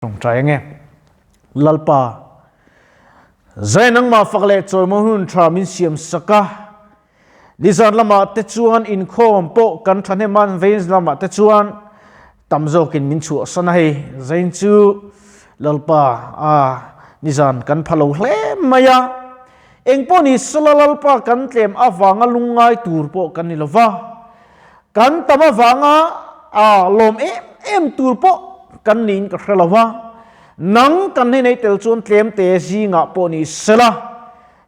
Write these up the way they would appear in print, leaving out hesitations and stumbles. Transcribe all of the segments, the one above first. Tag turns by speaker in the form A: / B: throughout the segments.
A: Tawngtai ange. Lalpa, zai nangmah fak leh chawimawi hun tha min siam sak a. Nizan lamah te chuan inkhawm pawh kan thahnem a, vein lamah te chuan tam zawkin min chhuahsan a hei. Zain chu Lalpa, a nizan kan pha lo hle mai a. Engpawh ni sela Lalpa kan tlem avanga lungngai tur pawh kan ni lova. Kan tam avanga a lawm em em tur pawh kan niin ka hre lo va, nang kan hei nei tel chuan tlem te zingah pawh ni sela,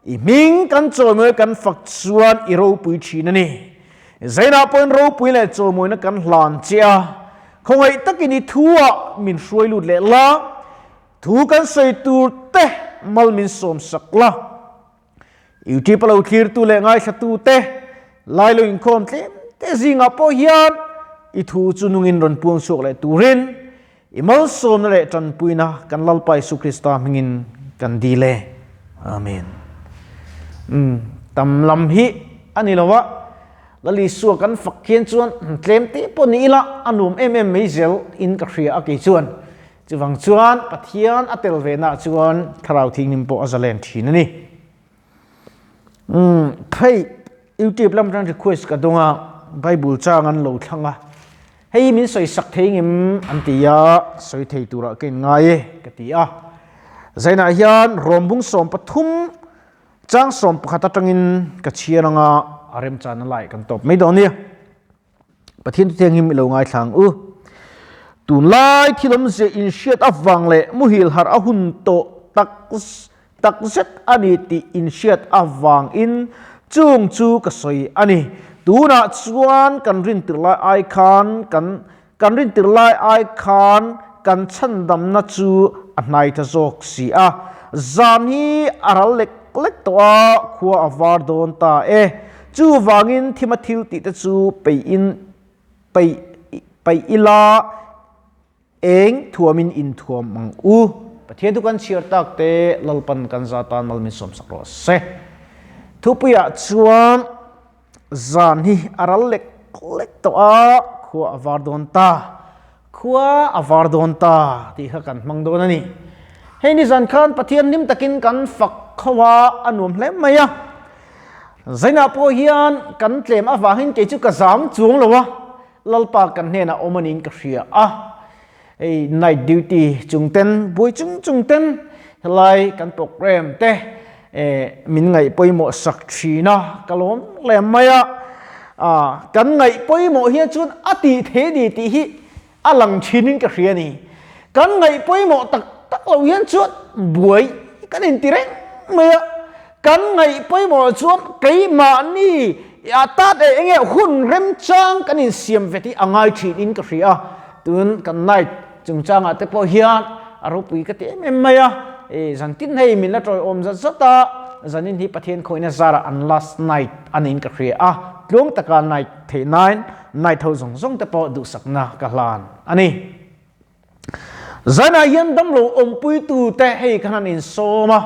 A: i hming kan chawimawi kan fak chuan i ropui thin a ni. Zainah pawhin ropui leh chawimawina kan hlan che a, khawngaih takin i thuah min hruai lut leh la, thu kan sawi tur te mal min sawmsak la. YouTube a lo thlirtu leh ngaithlatu te lai lo inkhawm tlem te zingah pawh hian i thu chu nungin rawn puang chhuak leh turin i malsawmna leh tanpuina kan Lalpa Isu Krista hmingin kan dil e. Amen. Um, tam lam hi a ni lo a, Lal Isua kan fak khian chuan tlem te pawh ni ila a nuam em em mai zel in ka hria a kei chuan. Chuvang chuan Pathian a tel ve naah chuan Thlarau Thianghlim pawh a zalen thin a ni. Umm phei YouTube lam atang request ka dawng a, Bible chang an lo thlang a, hei min sawi sak thei ngem an ti a, sawi thei turah ka inngai e ka ti a. Zainah hian Rawmbung 13 chang 11 atangin ka chhiar anga a remchana lai kan tawp mai dawn nia. Pathian chu thianghlim i lo ngaithla ang u. Tunlai thil awmzia inhriat avang leh muhil harh a hun tawh tak tak zet a ni tih inhriat avangin chung chu ka sawi a ni. Tunah chuan kan rintir lai ai khan kan kan rintir lai ai khan kan chhandamna chu a hnai ta zawk si a. Zan hi a ral lek lek tawh a, khua a var dawn ta e. Chuvangin thima thil tih te chu peihin peih peih ila eng thuamin inthuam ang u. Pathian thu kan chhiar tak te Lalpan kan za tan mal min sawmsak rawh se. Thupuiah chuan zan hi a ral lek lek tawh a, khua a var dawn ta, khua a var dawn ta tih kha kan hmang dawn a ni. Hei nizan khan Pathian hlim takin kan fak kho a, a nuam hle mai a. Zainah pawh hian kan tlem avangin kei chu ka zam chuang lo a, Lalpa kan hnenah awm a niin ka hria a. Hei night duty chung ten, buai chung chung ten helai kan program te min ngaih pawimawh sak thin a, ka lawm lem mai a. Kan ngaih pawimawh hian chuan a tih thei a ni tih hi a lang thinin ka hria a ni. Kan ngaih pawimawh tak tak lo hian chuan buai kan inti reng mai a, kan ngaih pawimawh chuan keimahni a tat eh enge hun remchang kan insiam vet hi a ngai thinin ka hria a, tun kan night chungchangah te pawh hian a ropui ka ti em em mai a, eh zantin hei min la tawiawm zat zat a, zanin hi Pathian khawihna zarah an last night a niin ka hria a, tluang taka night theih nain night ho zawng zawng te pawh duhsakna ka hlan a ni. Zanah hian damlo awmpuitu te hei khan an insawm a,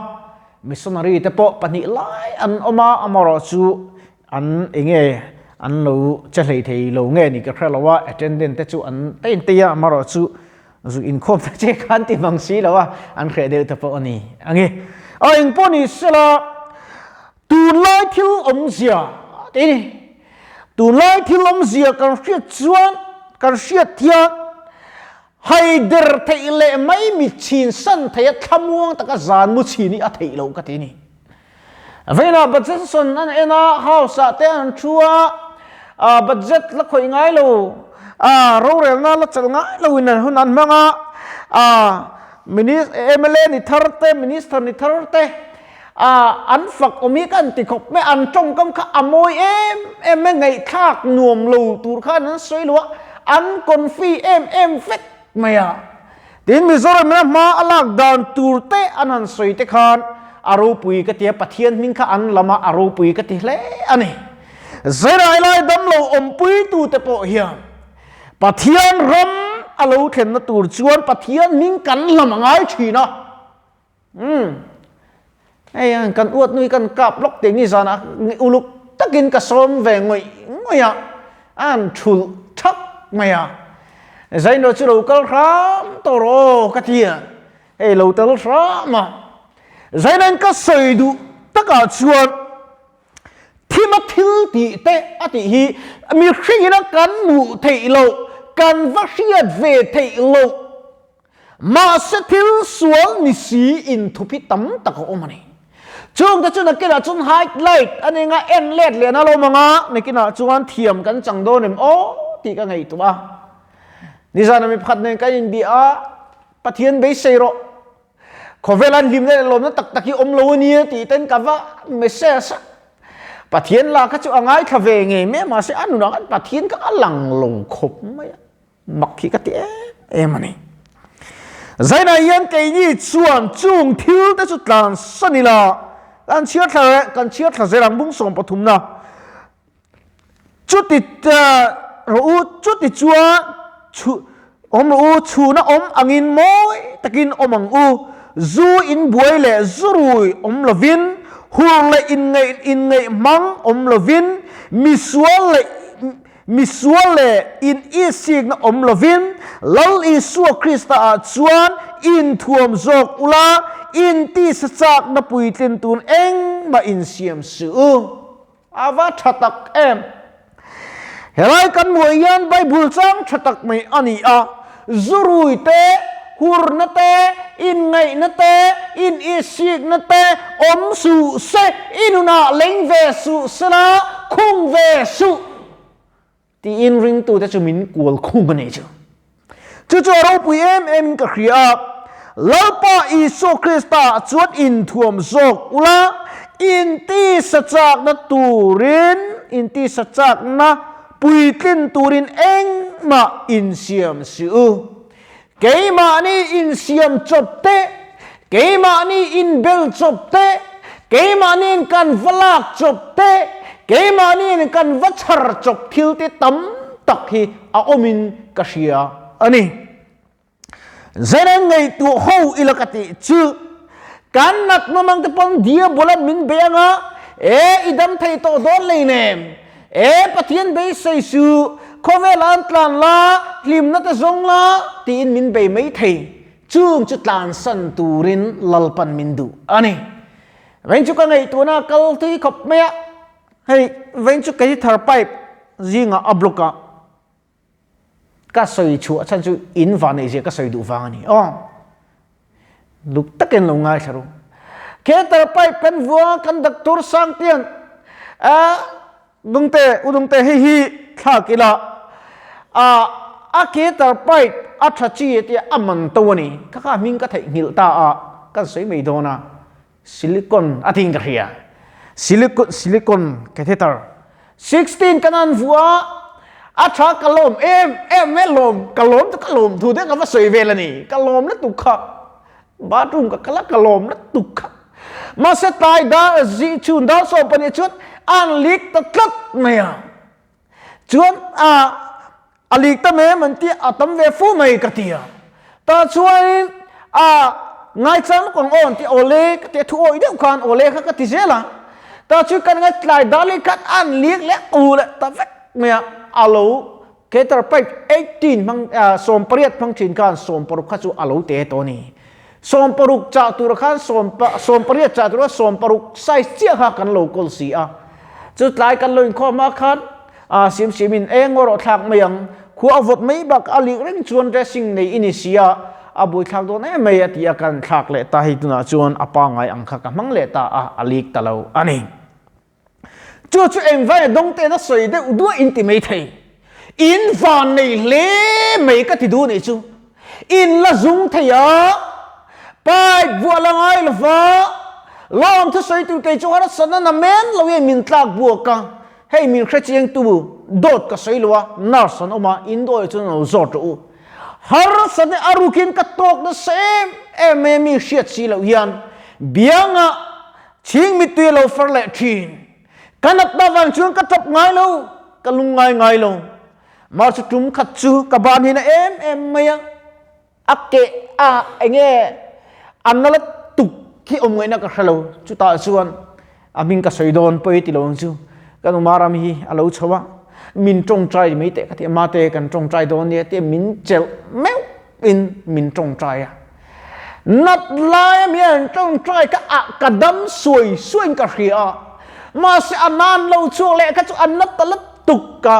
A: missionary te pawh pahnih lai an awm a, amaherawhchu an enge an lo che hlei thei lo nge ni ka hre lo a, attendant te chu an tein tei a, amaherawhchu zu inkhawm ta che khan ti mang si lo a, an hreh deuh te pawh a ni ang e. A engpawh ni sela tunlai thil awmzia tih ni. Tunlai thil awmzia kan hriat chuan kan hriat hian haider theih leh mai mi chhin san theih a thlamuang taka zan mu chhin hi a theih loh ka ti a ni. Veinah budget sawn an en a, house ah te an thu a, budget la khawih ngai lo, rorelna la chelh ngai lo in an hun an hmang a, mla ni thar te, minister ni thar te, an fak awm hi ka an ti khawp mai, an tawngkam kha a mawi em em mai, ngaihthlak nuam lo tur khan an sawi lo a, an confi em em vek mai a. Tin, Mizoram ina hma a lak dan tur te an han sawi te khan a ropui ka ti a, Pathian hming kha an lam a, a ropui ka ti hle a ni. Zairai lai damlo awmpui tute pawh hian Pathian ram a lo thlenna tur chuan Pathian hming kan lam a ngai thin a. Umm. Hei an kan uat nui kan kap lawk tih ni zanah uluk takin ka sawm ve ngawih ngawih a, an thulh thak mai a. Zaino chu lo kal hram tawh rawh aw ka ti a, hei lo tel hram a. Zainain ka sawi duh takah chuan thima thil tih te a tih hi mihringin a kan hmuh theih loh, kan va hriat ve theih loh, mahse thil sual ni si inthup hi tam tak a awm a ni. Chungte chu nakinah chuan highlight a ni nga en let leh na lo mang a, nakinah chuan thiam kan chang dawn em aw tih ka ngaihtuah a. Nizan mi pakhat nen kan inbia a, Pathian beisei rawh, khawvel an hlimna leh lawmna tak tak hi awm lo a nia tih ten ka va message a. Pathian lah kha chu a ngaithla ve ngei mai a, mahse a nunah khan Pathian kha a lang lo khawp mai a. Mak hi ka ti em em a ni. Zainah hian keini chuan chung thil te chu tlan san ila, kan chhiar thla leh kan chhiar thla zel ang bung sawm pathumna. Chuti rawh u, chuti chuan chhu awm rawh u, chhuna awm angin mawi takin awm ang u, zu in buai leh zu rui awm lovin, hur leh inngaih inngaih hmang awm lovin, misual leh Misual leh in isikna awm lovin Lal Isua Krista ah chuan inthuam zawk ula, in tisa chakna puitlin tun engmah insiam suh u. A va tha tak em! Helai kan hmuh hian Bible chang tha tak mai a ni a, zurui te, hurna te, inngaihna te, in isikna te awm suh se, i nunah leng ve suh sela, khung ve suh tiin ringtute chu min kual khung a ni chu. Chu chu a ropui em em in ka hria a, Lalpa Isua Krista chuan inthuam zawk ula, intisa chakna turin, intisa chakna puitlin turin engmah insiam suh u. Keimahni insiam chawp te, keimahni inbel chawp te, keimahniin kan va lak chawp te, keimahniin kan va chhar chawp thil te tam tak hi a awmin ka hria a ni. Zeren ngaihtuah ho ila ka tih chu kan natna mang te pawn diabola min bei anga, e i dam thei tawh dawn leinem, E Pathian beisei su, khawvel an tlan la, hlimna te zawng la, tiin min bei mai thei. Chung chu tlansan turin Lalpan min duh a ni. Veng chu ka ngaihtuahna kal thui khawp mai a, hei veng chu kei thar pipe zingah a block a, Ka sawi chhuah chhan chu in van neih zia ka sawi duh vang a ni aw. Luk takin lo ngaithla ru. Cater pipe kan vua kan doctor sang tian a dungte u dungte hei hi thlak ila a a cater pipe a tha chi tia a man to a ni. Kha kha hming ka theih nghilh ta a kan sawi mai dawn a. Silicon a tiin ka hria. Silicon silicon catheter 16 kan an vua a tha ka lawm em em e lawm ka lawm chu ka lawm thu te ka va sawi vel a ni ka lawm lutuk kha bathroom ka kal a ka lawm lutuk kha mahse tlai dar zi chhun dar sawm pahnih chuan an leak ta tlat mai a chuan a A lik tam em an ti a tam ve fu mai ka ti a. Tah chuanin a ngaichang lawk ang aw an ti a, awle ka ti a, thu awih deuh khan awle kha ka ti zel a. Tah chuan kan ngai tlai dar leh khan an lik leh u leh ta vek mai a, a lo cater pipe 18 hmang 18 hmang thin khan 16 kha chu a lo te tawh a ni. 16 chah tur khan 18 chah tur khan 16 size chiah kha kan lo kawl si a. Chu tlai kan lo inkhawm a khan a sim sim in eng rawh thlak mai ang khua a vawt mai bak a lik reng chuan dressing nei i ni si a a buai thlak dawn em mai a ti a kan thlak leh ta hei tunah chuan a pangai ang kha ka hmang leh ta a a lik ta lo a ni. Chu chu engvai a dawng ten a sawi deuh duah in ti mai thei. In van nei hle mai ka ti duh nih chu. In la zung thei a, pipe vuah la ngai lo va, lawm thusawi tur kei chu harsatna na men lo in min tlak buak a, hei min hre chiang tu dawt ka sawi lo a, nurse an awm a, in dawi chuan lo zawt rawh u. Harsatna a rukin ka tawk nasa em em mai a mi hriat si loh hian biangah Chhing mittui a lo far leh thin. Ka natna vang chuan ka tap ngai lo, ka lung ngai ngai lo. Mar chu tum khat chu ka ban hin a em em mai a, a keh a enge a na la tuk khi awm ngaihna ka hre lo. Chutah chuan a hming ka sawi dawn pawi ti lo ang chu. Ka nu Maram hi a lo chho a. Min tawngtai mai teh ka ti a, mate kan tawngtai dawn nia tia min chelh meuh in min tawngtai a. Nat lai a mi an tawngtai kha ah ka dam suai suai in ka hria a, mahse a nan lo chhuak leh kha chu an la ta la tuk a,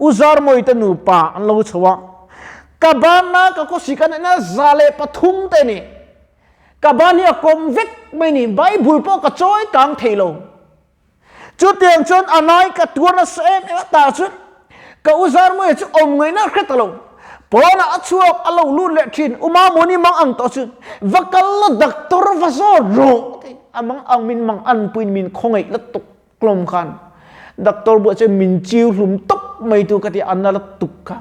A: U Zarmawi te nupa an lo chho a, ka banna ka khawsik a neihna 103 te a ni. Ka ban hi a kawm vek mai ni, Bible pawh ka chawi kang thei lo. Chutiang chuan a nai ka tuar nasa em em a, tah chuan ka u Zarmawia chu awm ngaihna a hre ta lo. Pawnah a chhuak a lo lut leh thin, U Mamawni mang ang tawh chuan va kal la doctor va zawt rawh a ti. A mang ang min mang anpuiin min khawngaih la tuk tlawm khan doctor buah chuan min chiu hlum tawp mai tu ka ti a, a na la tuk kha.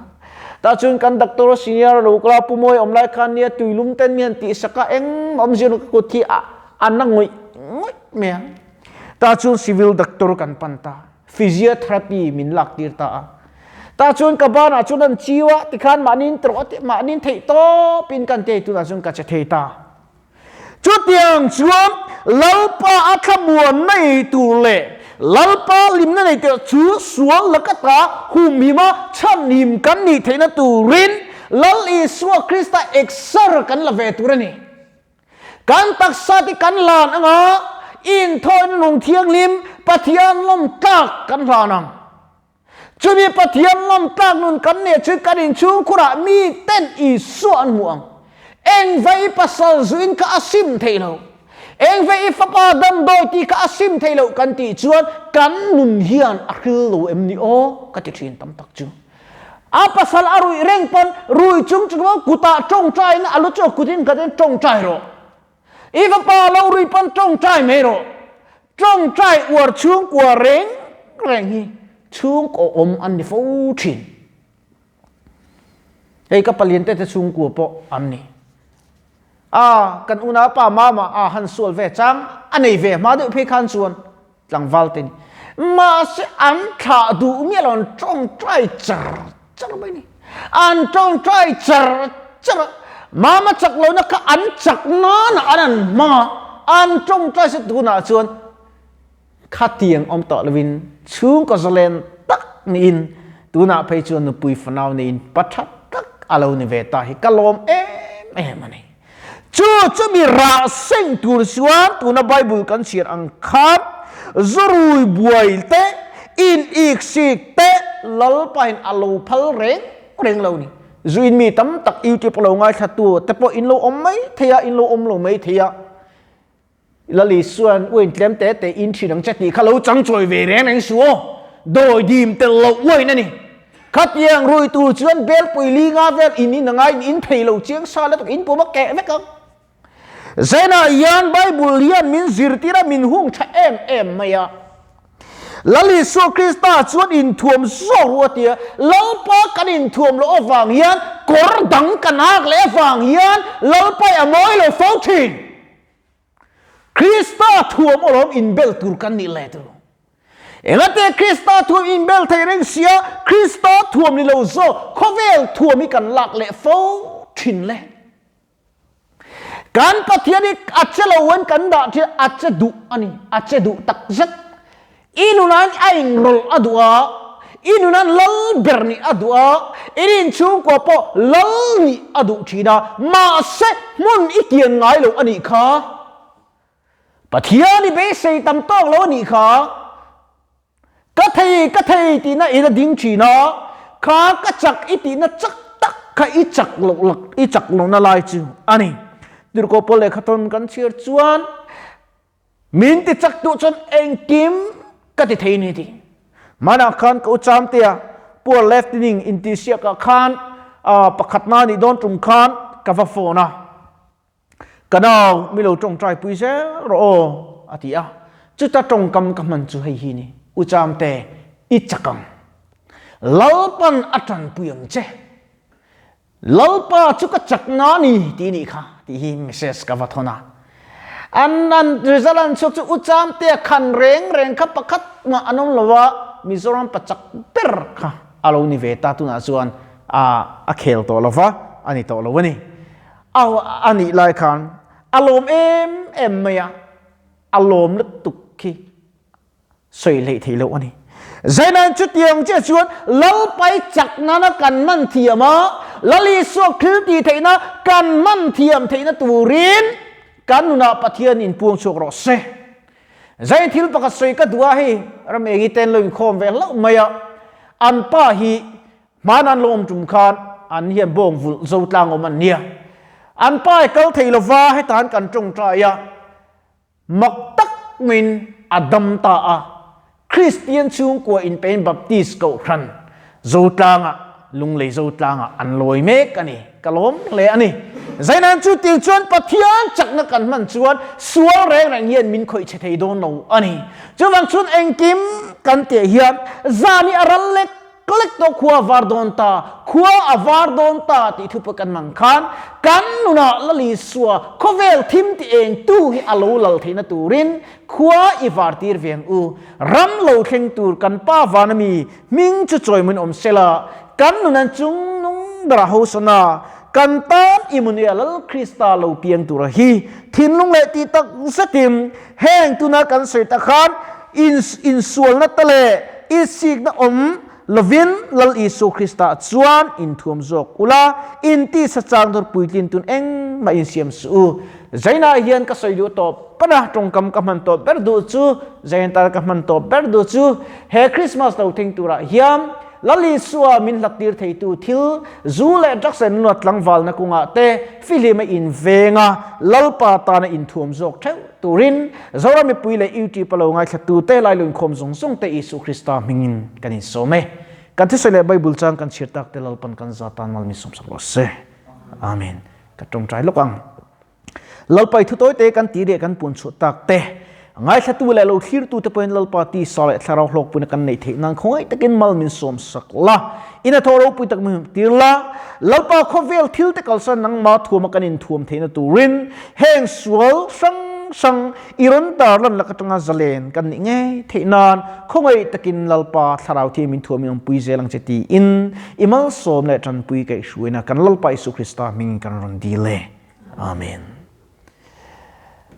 A: Tah chuan kan doctor senior a lo kal a, Pu Mawia awm lai khan nia tuilum ten mi han tihsak a, engmah awmzia ka kut hi a na ngawih ngawih mai a. Tah chuan civil doctor kan pan ta, physiotherapy min lak tir ta a. Tah chuan ka banah chuan an chiu a, tikhan mahni in tawrh a tih, mahni in theih tawp in kan ti tunah chuan ka che thei ta. Chutiang chuan Lalpa a thlamuan nei tur leh Lalpa limna nei tur chu sual laka ta humhim a chhanhim kan nih theihna turin Lal Isua Krista exer kan la ve tur a ni. Kan taksa te kan hlan anga inthawina nung thianghlim Pathian lawm tlak kan hlan ang. Chumi Pathian lawm tlak nun kan nih chu kan inchhungkhurah mi ten Isua an hmuh ang. Engve i pasal zuin kha a sim theih lo. Engve i fapa damdawi tih kha a sim theih loh kan tih chuan kan nun hian a hril lo em ni aw ka ti thin tam tak chu. A pasal a ruih reng pawn rui chung chung pawn kutah tawngtaiin a lu chu a kutin khat in tawngtai rawh. I fapa lo rui pawn tawngtai mai rawh. Tawngtai uar chhungkua reng reng hi chhungkaw awm an ni fo thin. Hei ka palian te te chhungkua pawh an ni. A kan unaupa mama a han sual ve chang a nei ve hma deuh phei khan chuan tlangval te ni. Mahse an thlah duh miah lo an tawngtai char char mai ni. An tawngtai char char a, mama chak lohna kha an chak nana an an hmang a, an tawngtai se tunah chuan khatiang awm tawh lovin chhungkaw zalen tak niin tunah phei chuan nupui fanau neiin pa tha tak a lo ni ve ta hi ka lawm em em a ni. Chu chumi rah seng tur chuan tuna Bible kan chhiar ang khan zurui buai te, in iksik te Lalpain a lo phal reng reng lo ni. Zu in mi tam tak YouTube a lo ngaithla tu te pawh in lo awm mai thei a, in lo awm lo mai thei a. Lali chuan uain tlem te te in thin ang che tih kha lo chang chawi ve reng reng suh aw. Dawi dim tel loh uain a ni. Khatiang rui tur chuan belpui li nga vel in in a ngaiin in thei lo chiang sa lutuk in pum a keh vek ang. Zenah hian Bible hian min zirtir a min hung tha em em mai a. Lal Isua Krista chuan inthuam zawk ru a ti a, Lalpa kan inthuam loh avang hian kawr dang kan hak leh avang hian Lalpa i a mawi lo fo thin. Krista thuam alawm inbel tur kan nih leh tur. Engate Krista thuam inbel thei reng sia, Krista thuam ni lo zawk khawvel thuam hi kan lak leh fo thin le. Kan Pathian hi a che lo in kan dah thin, a che duh a ni, a che duh tak zet. I nunain a inrawlh a duh a, i nunan lal ber nih a duh a, i rinchhungkua pawh lal nih a duh thin a, mahse hmun i kian ngai lo a nih kha. Pathian i beisei tam tawk lo a nih kha. Ka thei, ka thei tihna in a ding thin a, kha ka chak i tihna chak tak kha i chak loh lak, i chak lohna lai chu a ni. Tirhkoh pawl lehkhathawn kan chhiar chuan, Min ti chak duh chuan engkim ka ti thei ni ti. Hmanah khan ka u Chamtea Poor Left Inning intihsiakah khan pakhat na nih dawn tum khan ka va phone a. Ka nau mi lo tawngtai pui zel rawh aw a ti a. Chuta tawngkam ka hman chu hei hi ni, U Chamte i chak ang. Lalpan a tanpui ang che. Lalpa chu ka chak na ni tih nih kha tih hi message ka va thawn a. An an result an chhuak chu U Chamtea khan reng reng kha pakhat mah an awm lo a, Mizoram pa chak ber kha a lo ni ve ta tunah chuan a a khel tawh lo va, a ni tawh lo a ni. A a nih lai khan a lawm em em mai a, a lawm lutuk khi. sawi hleih theih loh a ni. Zainan chutiang chiah chuan Lalpai chak nana kan man thiam a, Lal Isua thil tih theihna kan man thiam theihna turin kan nunah Pathian inpuang chhuak rawh se. Zai thil pakhat sawi ka duh a hei, ram engi ten lo inkhawm ve hlauh mai a, an pa hi hman an lo awm tum khan an hian bawng vulh zo tlang awm an nia. An pa i kal thei lova heta an kan tawngtai a, mak tak maiin a dam ta a, Kristian chhungkua inpein Baptist Kohhran Zotlangah, Lunglei Zotlangah an lawi mek a ni. Ka lawm hle a ni. Zainan chu tir chuan Pathian chakna kan hman chuan sual reng reng hian min khawih che thei dawn lo a ni. Chuvang chuan engkim kan tih hian zan hi a ral lek Klek tawh khua a var dawn ta, khua a var dawn ta tih thu pawh kan mang khan kan nunah Lal Isua khawvel thim ti eng tu hi a lo lal theihna turin khua i var tir ve ang u. Ram lo thleng tur kan Pa vana mi hming chu chawimawiin awm sela, kan nunan chung nung berah hosana kan tan Immanuel Lal Krista lo piang tura hi thinlung leh tih tak zetin Heng tuna kan sawi tak khan insualna te leh itsikna awm lovin Lal Isu Krista chuan inthuam zawk ula, intisa chang dawr puitlin tun engmah insiam suh u. Zainah hian ka sawi duh tawp ber a, tawngkam ka hman tawp ber duh chu, Zaintar ka hman tawp ber duh chu, he Krismas lo thleng turah hian Lal Isua min hlattir theitu thil, zu leh drugs leh nunat tlangvalna kawngah te fihlima inveng a, Lalpa tana inthuam zawk theuh turin Zoram mipui leh YouTube a lo ngaithla te lai lunkhawm zawng zawng te Isu Krista hmingin kan insawm e. Kan thusawi leh Bible chang kan chhiar tak te Lalpan kan za tan mal min sawmsak rawh se. Amen. Ka tawngtai lawk ang. Lalpa i thutawi te kan ti leh kan puan chhuah tak te, ngaithlatu leh lo thlirtu te pawhin Lalpa tisa leh thlarau hlawkpuina kan neih theih nan khawngaih takin mal min sawm sak la, in a thaw ropui tak min hmuh tir la, Lalpa khawvel thil te kalsan nangma thuama kan inthuam theihna turin heng sual hrang hrang i rawn tarlan lak atanga zalen kan nih ngei theih nan khawngaih takin Lalpa thlarau thiam in thuam in awmpui zel ang che tiin i malsawm leh tanpui kaihhruaina kan Lalpa Isu Krista hming kan rawn dil e. Amen.